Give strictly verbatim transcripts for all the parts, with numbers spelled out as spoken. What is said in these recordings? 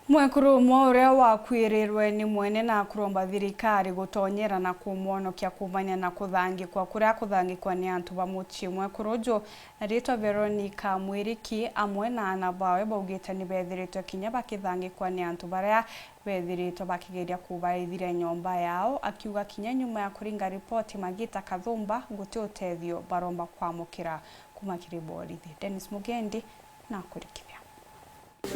Mwekuru umwe uria wakuirirwe ni mwene na kuromba thirikari gutonyera na kumwonokia kuumania na kuthangikwa kuria akuthangikwa ni antu ba mucii. Mwekuru uju na ritwa Veronica Mwiriki amwe na aana bawe baugite ni bethiritwe kinya bakithangikwa ni antu baria bethiritwe bakigeria kubaithiria nyomba yao, akiuga kinya nyuma ya kuringa ripoti magita kathumba guti utethio baromba kwamukira kuma kiri borithi. Dennis Mugendi na kurikithia.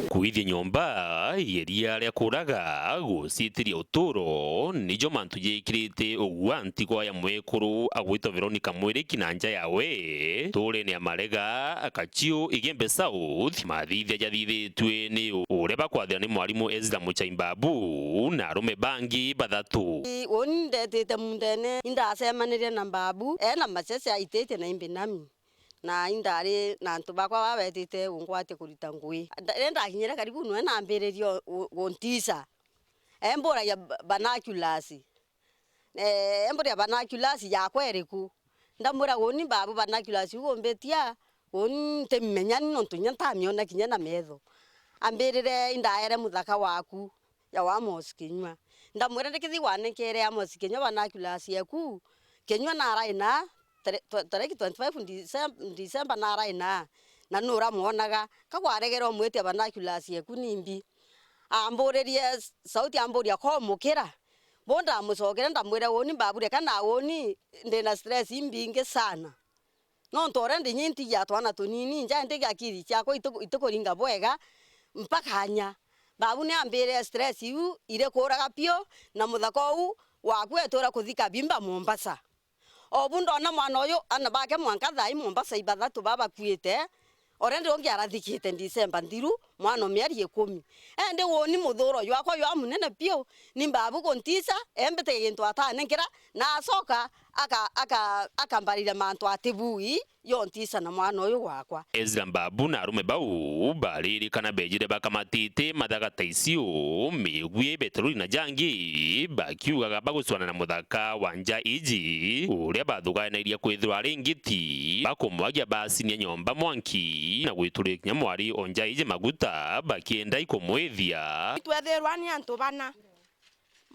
Kuithia nyomba, igeria ria kuraga, gucitiria uturo, nijo mantu jekirite ugwa ntigwa ya mwekuru agwitwa Veronica Mwiriki na nja yawe, nturene ya Marega, Kachiu, Igembe South, mathithia jathithitue ni uria bakwathira ni mwarimu Ezra Muchai Mbabu na arume bangi bathatu. Ii, uni ndetite mundene, indacemanirie na Mbabu, ena macece aitite na imbi nami. Na indari na antu bakwa baba betite ungwatia kurita ngui. Nda-, riria ndakinyire karibu, nwe nambiririe u-, u-, guntiisa. Emburagia ba-, vernaculars. Eh, emburia vernaculars yakwa iriku? Ndamwira, "Uni Mbabu, vernaculars iu umbitia, uni ntimimenya ni nontu inya ntamiona kinya na metho." Ambirire, "Indaere muthaka waku ya wa Amos Kinyua." Ndamwira, "Ndikithii wanenkeere Amos Kinyua vernaculars yeku, Kinyua narai na tare-, twa-, tariki twenty-five Decem-, December narai na, na nuramwonaga, ka kwaregere umwitia vernaculars yeku nimbi?" Amburirie, sauti amburia, "Komukira?" Bo ndamucokere ndamwira, "Uni Mbabu, reka na uni, ndina stress imbingi sana. Nontu already nyi ntigia twana tunini, nja ndigi akiri ciakwa itiku-, itikuringa bwega mpaka nya." Mbabu ni ambire stress iu irikuraga piu, na muthaka uu waku etura kuthika bimba Mombasa. O bu ndona mwana uyu, ana bake mwanka thaa ii Mombasa ibathatu babakuite, already ungi arathikite December nthiru, mwana o mieri ikumi. Indi uni muthuro jwakwa jwa munene piu, ni Mbabu kuntisa, embite gintu atanenkera, na acoka aka-, aka-, akambariria mantu atibui, yontisa na mwana uyu wakwa. Ezra Mbabu na arume bau baririkana bejire bakamatite mathaga ta icio, migui, beterori na jangi, bakiugaga bagucwana na muthaka wa nja iji, uria bathuganairie kwithirwa ari ngiti, bakumwagia bacinia nyomba mwanki, na gwituria kinya mwari o nja iji maguta, bakienda ikumwithia. Twethirwa ni antu bana.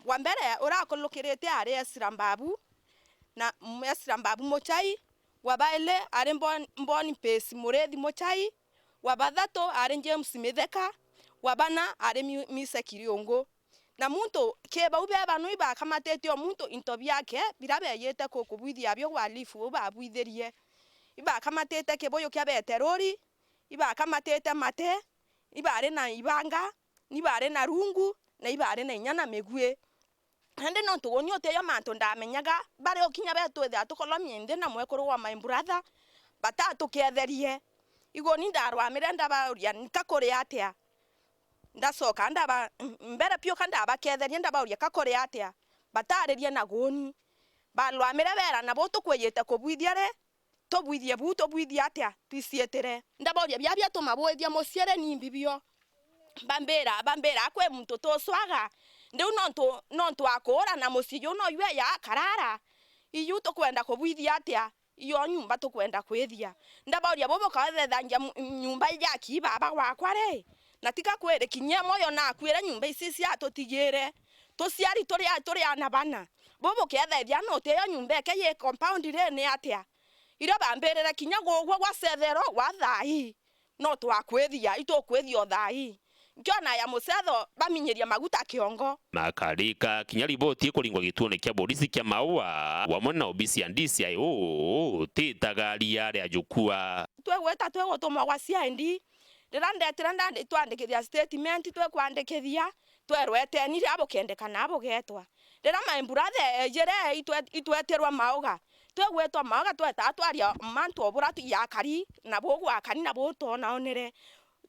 Wa mbere urakulukirite ari Ezra Mbabu, na, mm, Ezra Mbabu Muchai, wa baili ari Mbon-, Boniface Murithi Muchai, wa bathatu ari James Mitheka, wa bana ari Mi-, Mise Kiriungu. Na muntu ki bau be banu ibakamatite o muntu into biake biria beyite ku-, kubwithia bio uhalifu bau babwithirie. Ibakamatite kibuyu kia beterori, ibakamatite mate, ibari na ibanga, ni bari na rungu, na ibari na inya na migui. Indi nontu uni utiyo mantu ndamenyaga, bari o kinya betwithira tukolomie nthi na mwekuru wa my brother, batatuketherie. Iguni ndarwamire ndabauria, "Nka kuri atia?" Ndacoka ndaba-, mbere piu ka ndabaketherie, ndabauria, "Ka kuri atia?" Bataririe na guni. Barwamire beera, "Nabo tukwijite kubwithia ri?" Tubwithie buu, tubwithie atia? Twiciitire. Ndabauria, "Bia biatuma bwithia mucii ri nimbi bio?" Bambira, bambira, "Kwi muntu tucwaga. Riu nontu, nontu wa kuura na mucii juu no jwe ya akarara. Iju tukwenda kubwithia atia? Iyo nyumba tukwenda kwithia." Ndabauria, "Buu bukathethangia mu-, nyumba ya ki baba wakwa ri? Na tiga kwiri kinya imwe yo nakuire nyumba ici ciatutigire. Tuciari turi a-, turi ana bana. Buu bukethethia nutiyo nyumba eke yi compound ri ni atia?" Iria bambirire kinya gugwa gwa cethero gwa thaa ii, no twakwithia, itukwithia o thaa ii. Nkiona ya mucetho baminyiria maguta kiongo. Makarika kinya riboti ikuringwa gituone kia borisi kia Maua, wamwe na obisi ya D C I O, titagaria ria jukua. Twigwita twigutumwa gwa C I D, riria ndetire ndandi-, twandikithia statement, twikwandikithia, twerwa eteni riria bukendekana bugetwa. Riria my brother ejire, itwe-, itwetirwa Maoga. Twigwitwa Maoga, twetaa twaria mantu o buria tu-, yakari, na buu gwakari, na buu twonaonere.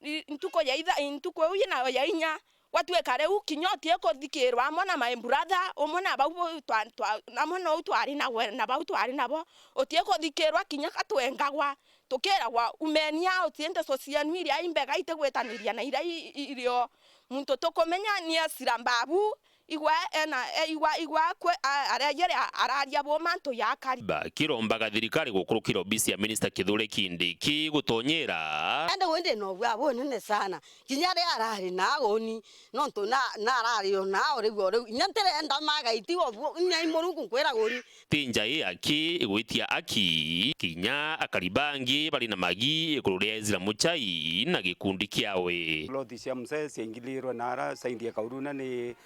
I-, ntuku ya itha-, ntuku iu yina ya inya, gwatwika riu kinya utii kuthikirwa amwe na my brother, umwe na bau bu-, twa-, twa-, amwe nou twari nawe, na bau twari nabo, utii kuthikirwa kinya ka twengagwa. Tukiragwa, "Umeni aa, utii ndeto cienu iria imbega itigwitaniria na iria i-, i-, irio." Muntu tukumenya ni Ezra Mbabu, Igwe ena, e, igwa, igwa kwe, a, aria yere a, araria bo mantu ya akari. Bakirombaga thirikari gukurukira obisi ya Minista Kithure Kindiki gutonyera. Ende gwe ndi na ubwa bunene sana. Kinya ria arari na aguni, nontu na, na arari o na o riu o riu. Inya ntirenda magaiti o bu, inya i Murungu nkwira guni. Ti nja ii aki igwitia aki, kinya akari bangi bari na magi iguru ria Ezra Muchai na gikundi kiawe. Ploti cia mzee ciaingilirwe na ara saindi ya Kaurune ni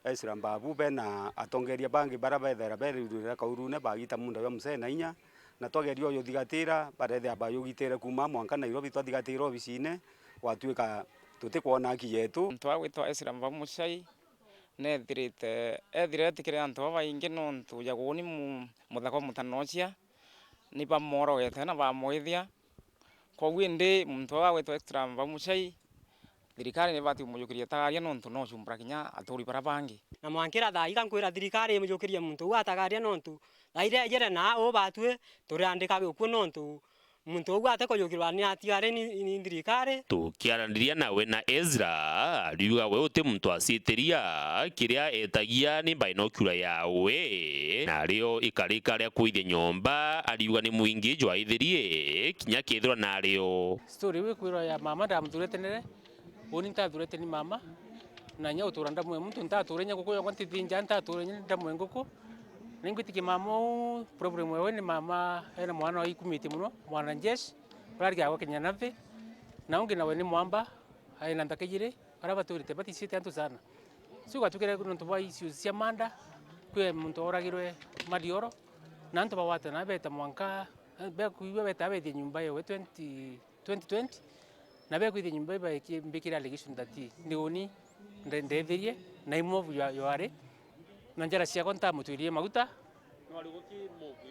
Ezra Mbabu, bena atongeria bangi bara bethera berirwire Kaurune bagita munda jwa mzee na inya, na twageria ujuthigatira, barethira bayugitire kuma mwanka Nairobi, twathigatira obisine, gwatuika tutikwona aki yetu. Muntu wa gwitwa Ezra Mbabu Muchai, neethirite, eethire etikire antu babaingi nontu ja guuni mu-, muthaka wa mutanocia, ni bamworogete na bamwithia. Kwoguo indi muntu uu agwitwa Ezra Mbabu Muchai, thirikari ni ibati kumujukiria itagaria nontu no cumbura kinya aturi bara bangi. Na mwankira thaa iga nkwira thirikari imujukirie muntu uu atagaria nontu thaa iria ejere na uu batwi turiandika gikuu nontu muntu uu atikujukirwa ni atigari ni, ni thirikari. Tukiaraniria nawe na Ezra, ariuga we uti muntu acitiria, kiria etagia ni mbae no kiura yawe, na rio ikarika ria kwithia nyomba, ariuga ni mwingi jwaithirie, kinya kethirwa nario. Story iu ikwirwa ya mama ndamuthurite nere, uni ntathurite ni mama, na inya gutura ndamwe muntu ntature inya nguku yongwa ntithinja ntature inya ndamwe nguku. Ningwitikia mama uu, problem yawe ni mama ena mwana wa ikumitie muno, mwana Jesh, urariga gwakinya nathi, na ungi nawe ni mwamba, aina nthaka ijiri, baria baturite baticiite antu sana. Ciu gwatukire nontu bwa issues cia manda, kwi muntu oragirwe Madioro, na antu bagwate na beta mwanka, bekwigua beta bethie nyumba yewe twenty, twenty twenty, na bekwithia nyumba ibaiki-, mbikire allegation that ni uni nde-, ndeethirie, na i mwobu jwa-, jwari, na njara ciakwa ntamutwirie maguta.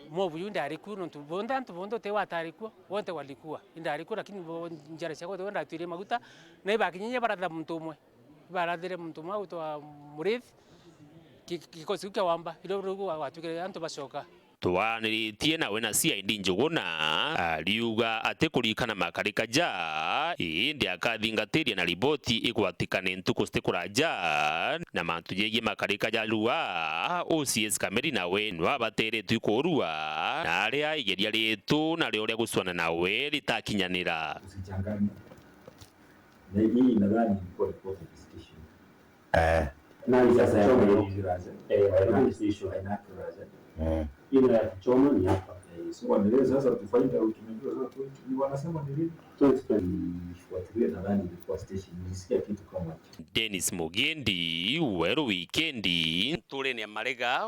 Mwobu yu ndari ku, nontu bonthe antu bonthe uti watari kuo, wonthe walikuwa. Indari kuo, lakini bo-, njara ciakwa uti ndatwirie maguta, na ibakinyirie baratha muntu umwe. Ibarathire muntu umwe agwitwa Murithi, ki-, gikosi kiu kia wamba, irio riu gwatuikire antu bacoka. Twaraniritie nawe na C I D Njuguna, ariuga ati kuririkana makarika ja, indi akathingatiria na riboti igwatikane ntuku citi kuraja, na mantu jegie makarika ja rua, O C S Kameri nawe nwabateretwe kurua, na aria igeria ritu nario ria gucwana nawe ritakinyanira. Usichanganye. Na hii nadhani ilikuwa report ya station. Eh. Na hii sasa ya Nairobi Raja. Eh, Nairobi Station. Nairobi Raja. Mm. Ile ya kuchoma ni hapa. Eh, so waendelee sasa to find out, tumejua sasa twenty, ni wanasema ni lini? Twenty twenty. Nifuatilie, nadhani ilikuwa station. Nilisikia kitu kama hicho. Dennis Mugendi, Weru Wikendi. Nturene ya Marega.